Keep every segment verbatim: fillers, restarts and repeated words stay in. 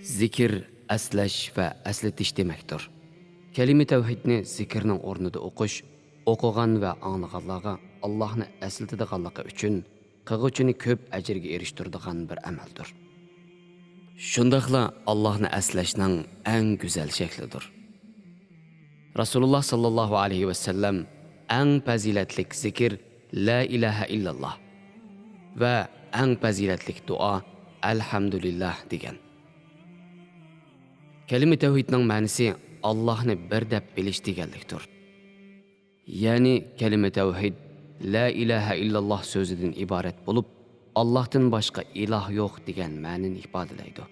زىكىر ئەسلەش ۋە ئەسلىتىش دېمەكتۇر. كەلىمە تەۋھىدنى زىكىرنىڭ ئورنىدا ئوقۇش، ئوقۇغان ۋە ئاڭلىغانلارغا ئاللاھنى ئەسلىتىدىغانلىقى ئۈچۈن قىلغۇچىنى كۆپ ئەجىرگە ئېرىشتۈرىدىغان بىر ئەمەلدۇر. شۇنداقلا ئاللاھنى ئەسلەشنىڭ ئەڭ گۈزەل شەكلىدۇر. رەسۇلۇللاھ ساللاللاھۇ ئەلەيھى ۋەسەللەم ئەڭ پەزىلەتلىك زىكىر لا ئىلاھە ئىللاللاھ ۋە ئەڭ پەزىلەتلىك دۇئا ئەلھەمدۇلىللاھ دېگەن. كەلىمە تەۋھىدنىڭ مەنىسى ئاللاھنى بىر دەپ بىلىش دېگەنلىكتۇر. يەنى كەلىمە تەۋھىد لا ئىلاھە ئىللاللاھ سۆزىدىن ئىبارەت بولۇپ، ئاللاھتىن باشقا ئىلاھ يوق دېگەن مەنىنى ئىپادىلەيدۇ.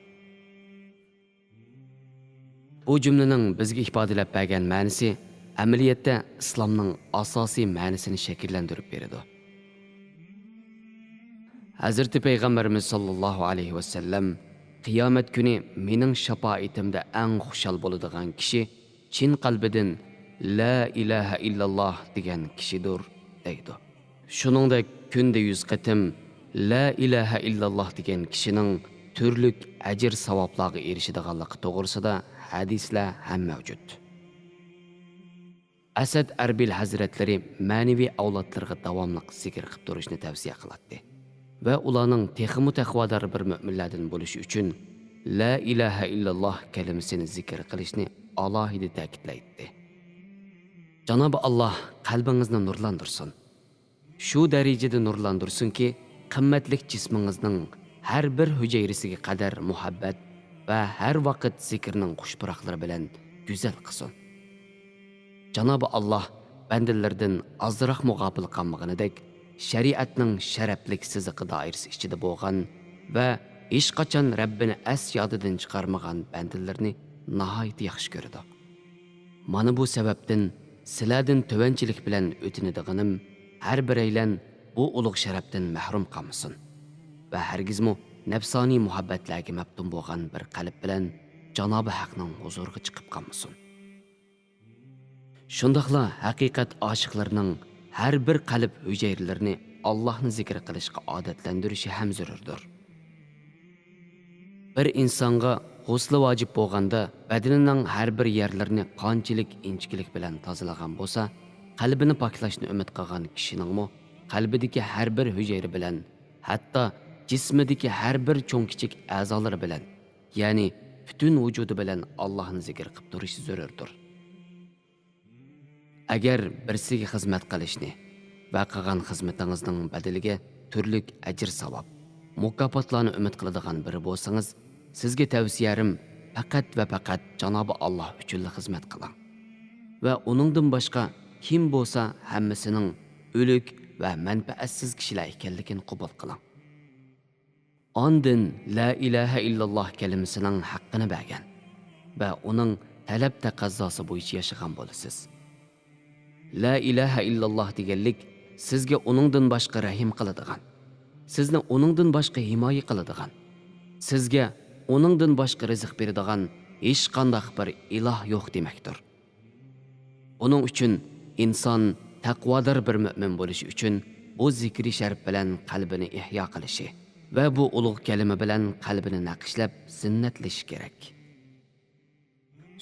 بۇ جۈملىنىڭ بىزگە ئىپادىلەپ بەرگەن مەنىسى ئەمەلىيەتتە ئىسلامنىڭ ئاساسىي مەنىسىنى شەكىللەندۈرۈپ بېرىدۇ. ھەزرىتى پەيغەمبىرىمىز ساللاللاھۇ ئەلەيھى ۋەسەللەم قىيامەت كۈنى مېنىڭ شاپائىتىمدە ئەڭ خۇشال بولىدىغان كىشى چىن قەلبىدىن لا ئىلاھە ئىللاللاھ دېگەن كىشىدۇر دەيدۇ. شۇنىڭدەك كۈندە يۈز قېتىم لا ئىلاھە ئىللاللاھ دېگەن كىشىنىڭ تۈرلۈك ئەجىر ساۋابلارغا ئېرىشىدىغانلىقى توغرىسىدا ھەدىسلەر ھەم مەۋجۇت. ئەسەد ئەربىل ھەزرەتلىرى مەنىۋى ئەۋلادلىرىغا داۋاملىق زىكىر قىلىپ تۇرۇشنى تەۋسىيە قىلاتتى ۋە ئۇلارنىڭ تېخىمۇ تەقۋادار بىر مۆمىنلەردىن بولۇشى ئۈچۈن لا ئىلاھە ئىللاللاھ كەلىمىسىنى زىكىر قىلىشنى ئالاھىدە تەكىتلەيتتى. جانابى ئاللاھ قەلبىڭىزنى نۇرلاندۇرسۇن. شۇ دەرىجىدە نۇرلاندۇرسۇنكى، قىممەتلىك جىسمىڭىزنىڭ ھەر بىر ھۈجەيرىسىگە قەدەر مۇھەببەت ۋە ھەر ۋاقىت زىكىرنىڭ خۇش پۇراقلىرى بىلەن گۈزەل قىلسۇن. جانابى ئاللاھ بەندىلىرىدىن ئازراقمۇ غاپىل قالمىغىنىدەك، شەرىئەتنىڭ شەرەپلىك سىزىقى دائىرىسى ئىچىدە بولغان ۋە ھېچقاچان رەببىنى ئەس يادىدىن چىقارمىغان بەندىلىرىنى ناھايىتى ياخشى كۆرىدۇ. مانا بۇ سەۋەبتىن سىلەردىن تۆۋەنچىلىك بىلەن ئۆتۈنىدىغىنىم، ھەر بىرەيلەن بۇ ئۇلۇغ شەرەپتىن مەھرۇم قالمىسۇن ۋە ھەرگىزمۇ نەپسانىي مۇھەببەتلەرگە مەپتۇن بولغان بىر قەلب بىلەن جانابى ھەقنىڭ ھۇزۇرىغا چىقىپ قالمىسۇن. شۇنداقلا ھەقىقەت ئاشىقلىرىنىڭ ھەر بىر قەلب ھۈجەيرىلىرىنى ئاللاھنى زىكىر قىلىشقا ئادەتلەندۈرۈشى ھەم زۆرۈردۇر. بىر ئىنسانغا غۇسلى ۋاجىپ بولغاندا، بەدىنىنىڭ ھەر بىر يەرلىرىنى قانچىلىك ئىنچىكىلىك بىلەن تازىلىغان بولسا، قەلبىنى پاكلاشنى ئۈمىد قىلغان كىشىنىڭمۇ قەلبىدىكى ھەر بىر ھۈجەيرە بىلەن، ھەتتا جىسمىدىكى ھەر بىر چوڭ-كىچىك ئەزالىرى بىلەن، يەنى پۈتۈن ۋۇجۇدى بىلەن ئاللاھنى زىكىر قىلىپ تۇرۇشى زۆرۈردۇر. ئەگەر بىرسىگە خىزمەت قىلىشنى ۋە قىلغان خىزمىتىڭىزنىڭ بەدىلىگە تۈرلۈك ئەجىر-ساۋاب، مۇكاپاتلارنى ئۈمىد قىلىدىغان بىرى بولسىڭىز، سىزگە تەۋسىيەم پەقەت ۋە پەقەت جانابى ئاللاھ ئۈچۈنلا خىزمەت قىلىڭ ۋە ئۇنىڭدىن باشقا كىم بولسا ھەممىسىنىڭ ئۆلۈك ۋە مەنپەئەتسىز كىشىلەر ئىكەنلىكىنى قوبۇل قىلىڭ. ئاندىن لا ئىلاھە ئىللاللاھ كەلىمىسىنىڭ ھەققىنى بەرگەن ۋە ئۇنىڭ تەلەپ تەقەززاسى بويىچە ياشىغان بولىسىز. لا ئىلاھە ئىللاللاھ دېگەنلىك سىزگە ئۇنىڭدىن باشقا رەھىم قىلىدىغان، سىزنى ئۇنىڭدىن باشقا ھىمايە قىلىدىغان، سىزگە ئۇنىڭدىن باشقا رىزىق بېرىدىغان ھېچقانداق بىر ئىلاھ يوق دېمەكتۇر. ئۇنىڭ ئۈچۈن ئىنسان تەقۋادار بىر مۆمىن بولۇشى ئۈچۈن بۇ زىكرى شەرىپ بىلەن قەلبىنى ئىھيا قىلىشى ۋە بۇ ئۇلۇغ كەلىمە بىلەن قەلبىنى نەقىشلەپ زىننەتلىشى كېرەك.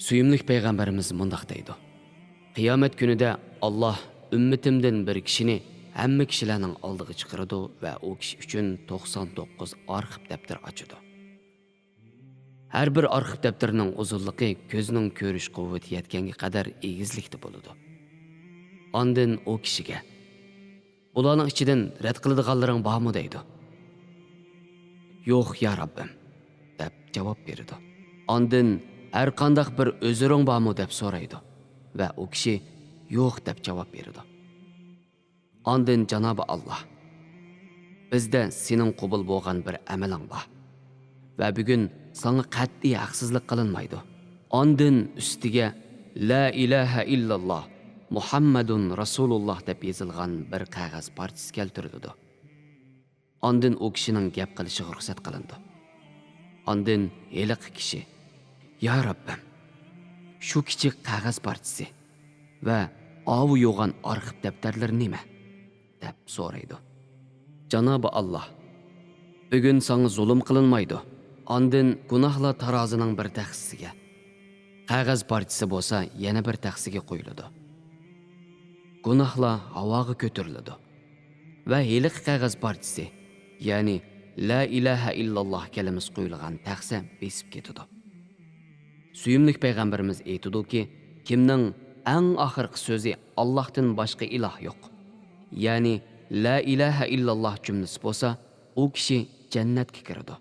سۆيۈملۈك پەيغەمبىرىمىز مۇنداق دەيدۇ: قىيامەت كۈنىدە ئاللاھ ئۈممىتىمدىن بىر كىشىنى ھەممە كىشىلەرنىڭ ئالدىغا چىقىرىدۇ ۋە ئۇ كىشى ئۈچۈن توقسان توققۇز ئارخىپ دەپتەر ئاچىدۇ. ھەر بىر ئارخىپ دەپتىرىنىڭ ئۇزۇنلۇقى كۆزنىڭ كۆرۈش قۇۋۋىتى يەتكەنگە قەدەر ئېگىزلىكتە بولىدۇ. ئاندىن ئۇ كىشىگە: «بۇلارنىڭ ئىچىدىن رەت قىلىدىغانلىرىڭ بارمۇ؟» دەيدۇ. «يوق، يا رەببىم» دەپ جاۋاب بېرىدۇ. ئاندىن: «ھەرقانداق بىر ئۆزرۈڭ بارمۇ؟» دەپ سورايدۇ ۋە ئۇ كىشى: «يوق» دەپ جاۋاب بېرىدۇ. ئاندىن جانابى ئاللاھ: «بىزدە سېنىڭ قوبۇل بولغان بىر ئەمىلىڭ بار ۋە بۈگۈن ساڭا قەتئىي ھەقسىزلىق قىلىنمايدۇ.» ئاندىن ئۈستىگە «لا ئىلاھە ئىللاللاھ، مۇھەممەدۇن رەسۇلۇللاھ» دەپ يېزىلغان بىر قەغەز پارچىسى كەلتۈرۈلىدۇ. ئاندىن ئۇ كىشىنىڭ گەپ قىلىشىغا رۇخسەت قىلىنىدۇ. ئاندىن ھېلىقى كىشى: «يا رەببىم، شۇ كىچىك قەغەز پارچىسى ۋە ئاۋۇ يوغان ئارخىپ دەپتەرلىرى نېمە؟» دەپ سورايدۇ. جانابى ئاللاھ: «بۈگۈن ساڭا زۇلۇم قىلىنمايدۇ، ئاندىن گۇناھلار تارازىنىڭ بىر تەخسىسىگە، قەغەز پارچىسى بولسا يەنە بىر تەخسىگە قويۇلىدۇ. گۇناھلار ھاۋاغا كۆتۈرۈلىدۇ ۋە ھېلىقى قەغەز پارچىسى، يەنى لا ئىلاھە ئىللاللاھ كەلىمىسى قويۇلغان تەخسە بېسىپ كېتىدۇ. سۆيۈملۈك پەيغەمبىرىمىز ئېيتىدۇكى، كىمنىڭ ئەڭ ئاخىرقى سۆزى «ئاللاھتىن باشقا ئىلاھ يوق»، يەنى لا ئىلاھە ئىللاللاھ جۈملىسى بولسا، ئۇ كىشى جەننەتكە كىرىدۇ.